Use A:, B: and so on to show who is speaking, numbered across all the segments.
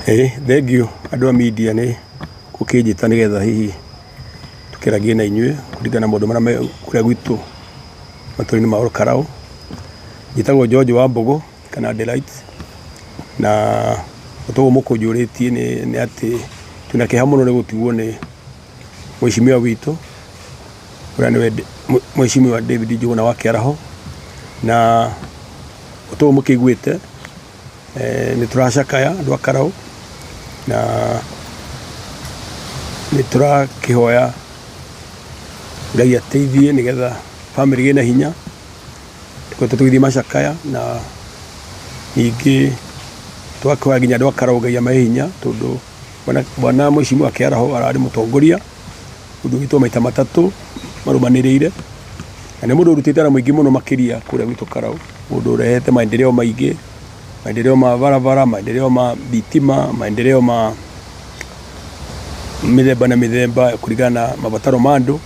A: Ĩĩ thengiũ andũ a media nĩ gũkĩnjĩta nĩgetha hihi tũkĩaragie na inyuĩ kũringana na maũndũ marĩa me kũrĩa gwitũ matũra-inĩ ma Olkalau. Njĩtagwo George Wambũgũ kana Delight na ũtoguo mũkũnjũrĩtie nĩ atĩ twĩna kĩeha mũno nĩ gũtigwo nĩ mheshimiwa witũ ũrĩa nĩwe Mheshimiwa David Njũgũna wa Kĩaraho na ũtoguo mũkĩiguĩte nĩ tũracakaya andũ a Karaũ na nĩ tũrakĩhoya Ngai ateithie nĩgetha bamĩrĩ ĩgĩe na hinya, tũkoretwo tũgĩthiĩ macakaya na ningĩ tũgakĩhoya nginya andũ a Karaũ Ngai amahe hinya tondũ bwana Mheshimiwa Kĩaraho ararĩ mũtongoria ũthurĩtwo maita matatũ marũmanĩrĩire. Na nĩ mũndũ ũrutĩte wĩra mũingĩ mũno makĩria kũrĩa gwitũ Karau, mũndũ ũrehete maendeleo maingĩ, maendeleo ma barabara, maendeleo ma thitima, maendeleo ma mĩthemba na mĩthemba kũringana na mabataro ma andũ.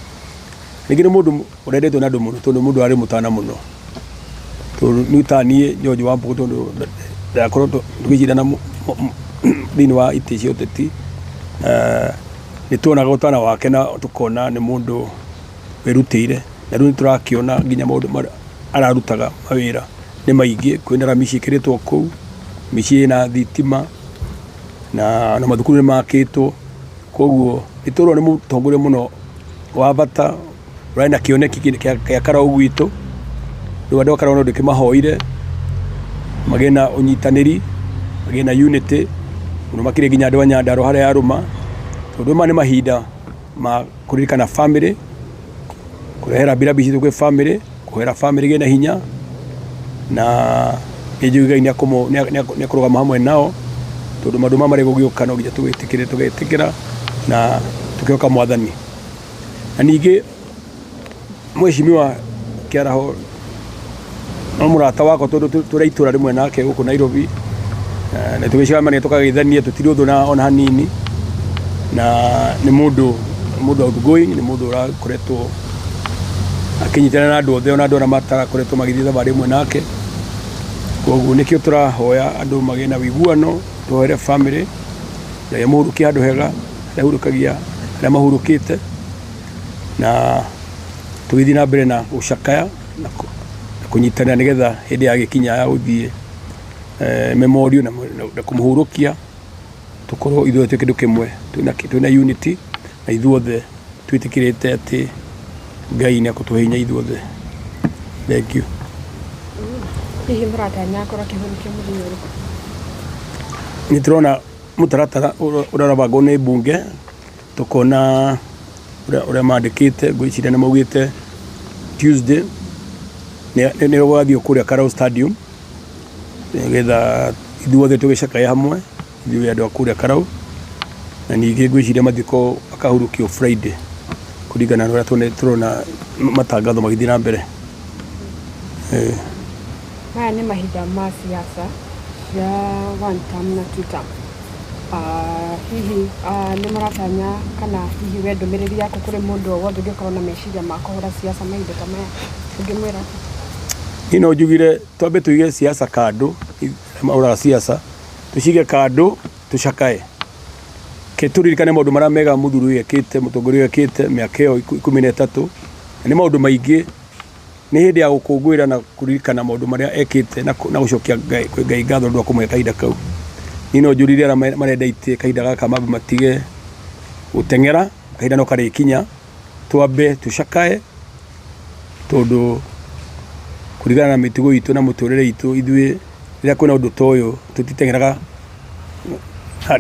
A: Rĩngĩ nĩ mũndũ ũrendetwo nĩ andũ mũno tondũ nĩ mũndũ warĩ mũtana mũno. Tondũ niĩ ta niĩ George Wambugu tondũ ndakoretwo tũgĩcindana thĩinĩ wa itĩ cia ũteti, nĩ tuonaga ũtana wake na tũkona nĩ mũndũ wĩrutĩire na rĩu nĩ tũrakĩona nginya maũndũ marĩa ararutaga mawĩra nĩ maingĩ, kwĩna rami ciĩkĩrĩtwo kũu, mĩciĩ ĩna thitima na mathukuru nĩ makĩtwo, koguo nĩ tũrona nĩ mũtongoria mũno wa bata ũrarĩ na kĩoneki gĩa Karau gwitũ, rĩu andũ a Karau no ndĩkĩmahoire magĩe na ũnyitanĩri, magĩe na unity, mũno makĩria nginya andũ a Nyandarũa harĩa yarũma, tondũ maya nĩ mahinda ma kũririkana bamĩrĩ, kũrehe rambirambi citũ kwĩ bamĩrĩ, kũhoera bamĩrĩ ĩgĩe na hinya, na nĩ njũĩ Ngai nĩ ekũrũgama hamwe nao, tondũ maũndũ maya marĩ gũgĩũka no nginya tũgĩtĩkĩre tũgetĩkĩra na tũkehoka mwathani. Na ningĩ Mheshimiwa Kĩaraho no mũrata wakwa tondũ tũrĩ itũra rĩmwe nake gũkũ Nairobi, na tũgĩcemania tũkageithania tũtirĩ ũthũ ona hanini, na nĩ mũndũ mũndũ outgoing, nĩ mũndũ ũrakoretwo akĩnyitana na andũ othe ona andũ arĩa matakoretwo magĩthiĩ thabarĩ ĩmwe nake, koguo nĩkĩo tũrahoya andũ magĩe na ũiguano, tũhoere bamĩrĩ, Ngai amũhurũkie handũ hega, harĩa ahurũkagia arĩa mahurũkĩte, na tũgĩthiĩ na mbere na gũcakaya na kũnyitanĩra nĩgetha hĩndĩ yagĩkinya ya gũthiĩ memorial na kũmũhurũkia tũkorwo ithuothe twĩ kĩndũ kĩmwe, twĩna unity na ithuothe twĩtĩkĩrĩte atĩ Ngai nĩ ekũtũhe hinya ithuothe. Thengiũ.
B: Hihi mũratanya akorwo akĩhurũkio mũthenya ũrĩkũ?
A: Nĩ tũrona mũtaratara ũrĩa ũrabangwo nĩ mbunge tũkona ũrĩa mandĩkĩte, ngwĩciria nĩ maugĩte Tuesday nĩ gũgathiĩ kũrĩa Karau Stadium nĩgetha ithuothe tũgĩcakae hamwe ithuĩ andũ a kũrĩa Karau, na ningĩ ngwĩciria mathiko makahurũkio Friday kũringana na ũrĩa tũrona matangatho magĩthiĩ na mbere.
B: Maya nĩ mahinda ma siasa cia one term na two term. Hihi nĩ mũratanya kana hihi we ndũmĩrĩri yaku kũrĩ mũndũ o wothe ũngĩkorwo na meciria ma kũhũra siasa mahinda ta maya ũngĩmwĩra atĩa?
A: Niĩ no njugire twambe tũige siasa kando, arĩa mahũraga siasa, tũcige kando tũcakae. Reke tũririkane maũndũ marĩa mega mũthuri ũyũ ekĩte, mũtongoria ũyũ ekĩte mĩaka ĩyo 13, na nĩ maũndũ maingĩ. Nĩ hĩndĩ ya gũkũngũĩra na kũririkana maũndũ marĩa ekĩte na gũcokia kwĩ Ngai ngatho nĩ ũndũ wa kũmũhe kahinda kau. Niĩ no njũririe arĩa marenda itĩ kahinda gaka mambe matige gũteng'era, kahinda no karĩkinya, twambe tũcakae tondũ kũringana na mĩtugo itũ na mũtũrĩre itũ ithuĩ rĩrĩa kwĩna ũndũ ta ũyũ tũtiteng'eraga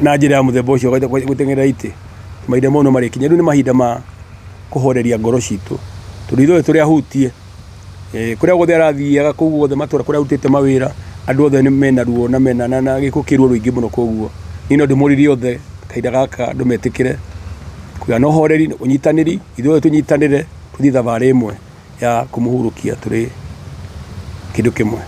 A: na njĩra ya mũthemba ũcio gũteng'erera itĩ, mahinda mau no marĩkinya. Rĩu nĩ mahinda ma kũhoreria ngoro citũ, tondũ ithuothe tũrĩ ahutie, kũrĩa guothe arathiaga kũu guothe matũra kũrĩa arutĩte mawĩra, andũ othe mena ruo na mena na gĩkuũ kĩ ruo rũingĩ mũno koguo niĩ no ndĩmoririe othe kahinda gaka andũ metĩkĩre kũgĩa na ũhoreri, ũnyitanĩri, ithuothe tũnyitanĩre tũthiĩ thabarĩ ĩmwe ya kũmũhurũkia tũrĩ kĩndũ kĩmwe.